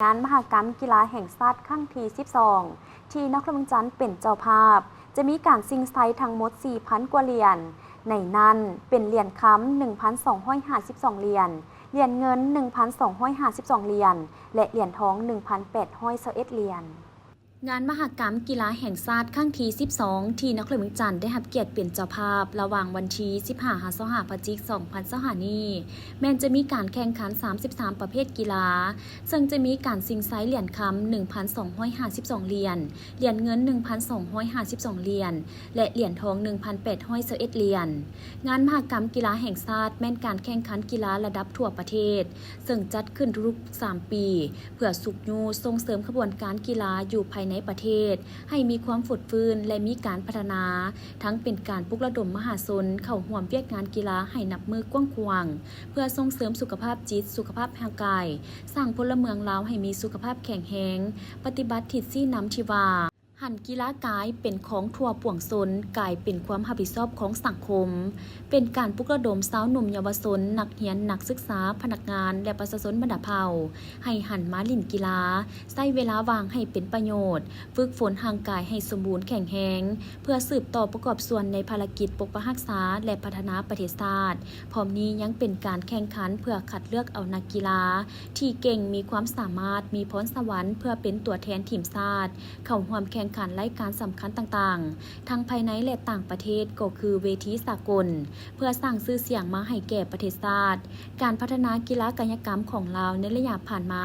ງານມະຫະກຳກິລາແຫ່ງຊາດຄັ້ງທີສິບສອງ ທີ່ນະຄອນຫຼວງວຽງຈັນເປັນເຈົ້າພາບ ຈະມີການຊິງໄຊທັງໝົດສີ່ພັນກວ່າຫຼຽນ, ໃນນັ້ນເປັນຫຼຽນຄຳໜຶ່ງພັນສອງຮ້ອຍຫ້າສິບສອງຫຼຽນ, ຫຼຽນເງິນໜຶ່ງພັນສອງຮ້ອຍຫ້າສິບສອງຫຼຽນ ແລະ ຫຼຽນທອງໜຶ່ງພັນແປດຮ້ອຍຊາວເອັດຫຼຽນ. ງານມະຫະກຳກິລາແຫ່ງຊາດຄັ້ງທີສິບສອງ ທີ່ນະຄອນຫຼວງວຽງຈັນໄດ້ຮັບກຽດເປັນເຈົ້າພາບ ລະຫວ່າງວັນທີສິບຫ້າຫາຊາວຫ້າ ພະຈິກ ສອງພັນຊາວຫ້ານີ້ ແມ່ນຈະມີການແຂ່ງຂັນສາມສິບສາມປະເພດກິລາ, ເຊິ່ງຈະມີການຊິງໄຊຫຼຽນຄຳໜຶ່ງພັນສອງຮ້ອຍຫ້າສິບສອງຫຼຽນ, ຫຼຽນເງິນໜຶ່ງພັນສອງຮ້ອຍຫ້າສິບສອງຫຼຽນ ແລະ ຫຼຽນທອງໜຶ່ງພັນແປດຮ້ອຍຊາວເອັດຫຼຽນ. ງານມະຫະກຳກິລາແຫ່ງຊາດແມ່ນການແຂ່ງຂັນກິລາລະດັບທົ່ວປະເທດ, ເຊິ່ງຈັດຂຶ້ນທຸກໆສາມປີ ເພື່ອຊຸກຍູ້ສົ່ງເສີມຂະບວນການກິລາຢູ່ພາຍໃນປະເທດ ໃຫ້ມີຄວາມຟົດຟື້ນ ແລະ ມີການພັດທະນາ, ທັງເປັນການປຸກລະດົມມະຫາຊົນເຂົ້າຮ່ວມວຽກງານກິລາໃຫ້ນັບມື້ກວ້າງຂວາງ, ເພື່ອສົ່ງເສີມສຸຂະພາບຈິດ, ສຸຂະພາບຮ່າງກາຍ, ສ້າງພົນລະເມືອງລາວໃຫ້ມີສຸຂະພາບແຂງແຮງ, ປະຕິບັດທິດຊີ້ນຳທີ່ວ່າ ຫັນກິລາກາຍເປັນຂອງທົ່ວປວງຊົນ, ກາຍເປັນຄວາມຮັບຜິດຊອບຂອງສັງຄົມ, ເປັນການປຸກລະດົມຊາວໜຸ່ມເຍົາວະຊົນ, ນັກຮຽນ, ນັກສຶກສາ, ພະນັກງານ ແລະ ປະຊາຊົນບັນດາເຜົ່າ ໃຫ້ຫັນມາຫຼິ້ນກິລາ, ໃຊ້ເວລາວ່າງໃຫ້ເປັນປະໂຫຍດ, ຝຶກຝົນຮ່າງກາຍໃຫ້ສົມບູນແຂງແຮງ, ເພື່ອສືບຕໍ່ປະກອບສ່ວນໃນພາລະກິດປົກປັກຮັກສາ ແລະ ພັດທະນາປະເທດຊາດ. ພ້ອມນີ້ຍັງເປັນການແຂ່ງຂັນເພື່ອຄັດເລືອກເອົານັກກິລາທີ່ເກັ່ງ, ມີຄວາມສາມາດ, ມີພອນສະຫວັນ ເພື່ອເປັນຕົວແທນທີມຊາດ ເຂົ້າຮ່ວມແຂ່ງຂັນລາຍການສຳຄັນຕ່າງໆ ທັງພາຍໃນ ແລະ ຕ່າງປະເທດ, ກໍຄືເວທີສາກົນ, ເພື່ອສ້າງຊື່ສຽງມາໃຫ້ແກ່ປະເທດຊາດ. ການພັດທະນາກິລາກາຍະກຳຂອງລາວໃນໄລຍະຜ່ານມາ,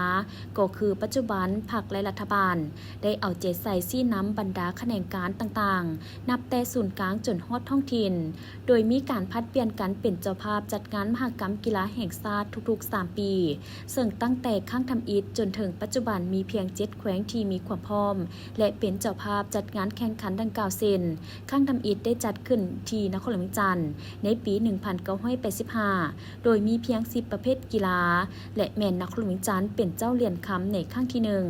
ກໍຄືປັດຈຸບັນ ພັກ ແລະ ລັດຖະບານ ໄດ້ເອົາໃຈໃສ່ຊີ້ນຳບັນດາຂະແໜງການຕ່າງໆ, ນັບແຕ່ສູນກາງຈົນຮອດທ້ອງຖິ່ນ, ໂດຍມີການຜັດປ່ຽນກັນເປັນເຈົ້າພາບຈັດງານມະຫະກຳກິລາແຫ່ງຊາດທຸກໆສາມປີ, ເຊິ່ງຕັ້ງແຕ່ຄັ້ງທຳອິດຈົນເຖິງປັດຈຸບັນມີພຽງເຈັດແຂວງທີ່ມີຄວາມພ້ອມ ແລະ ເປັນເຈົ້າພາບຈັດງານແຂ່ງຂັນດັ່ງກ່າວເຊັ່ນ, ຄັ້ງທຳອິດໄດ້ຈັດຂຶ້ນທີ່ນະຄອນຫຼວງວຽງຈັນໃນປີໜຶ່ງພັນເກົ້າຮ້ອຍແປດສິບຫ້າ ໂດຍມີພຽງສິບປະເພດກິລາ ແລະ ແມ່ນນະຄອນຫຼວງວຽງຈັນເປັນເຈົ້າຫຼຽນຄຳໃນຄັ້ງທີໜຶ່ງ.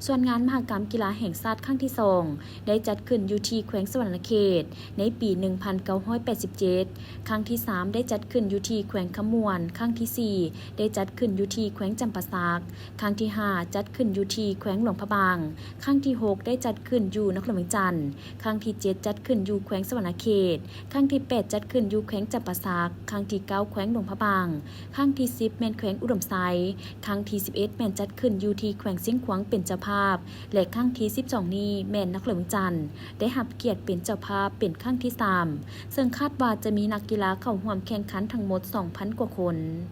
ສ່ວນງານມະຫະກຳກິລາແຫ່ງຊາດຄັ້ງທີສອງ ໄດ້ຈັດຂຶ້ນຢູ່ທີ່ແຂວງສະຫວັນນະເຂດໃນປີໜຶ່ງພັນເກົ້າຮ້ອຍແປດສິບເຈັດ, ຄັ້ງທີສາມໄດ້ຈັດຂຶ້ນຢູ່ທີ່ແຂວງຄຳມ່ວນ, ຄັ້ງທີສີ່ໄດ້ຈັດຂຶ້ນຢູ່ທີ່ແຂວງຈຳປາສັກ, ຄັ້ງທີຫ້າຈັດຂຶ້ນຢູ່ທີ່ແຂວງຫຼວງພະບາງ, ຄັ້ງທີຫົກໄດ້ຈັດຂຶ້ນຢູ່ນະຄອນຫຼວງວຽງຈັນ, ຄັ້ງທີເຈັດຈັດຂຶ້ນຢູ່ແຂວງສະຫວັນນະເຂດ, ຄັ້ງທີແປດຈັດຂຶ້ນຢູ່ແຂວງຈຳປາສັກ, ຄັ້ງທີເກົ້າແຂວງຫຼວງພະບາງ, ຄັ້ງທີສິບແມ່ນແຂວງອຸດົມໄຊ, ຄັ້ງທີສິບເອັດແມ່ນຈັດຂຶ້ນຢູ່ທີ່ແຂວງຊຽງຂວາງເປັນເຈົ້າພາບ ແລະ ຄັ້ງທີສິບສອງນີ້ແມ່ນນະຄອນຫຼວງວຽງຈັນໄດ້ຮັບກຽດເປັນເຈົ້າພາບເປັນຄັ້ງທີສາມ, ເຊິ່ງຄາດວ່າຈະມີນັກກິລາເຂົ້າຮ່ວມແຂ່ງຂັນທັງໝົດສອງພັນກວ່າຄົນ.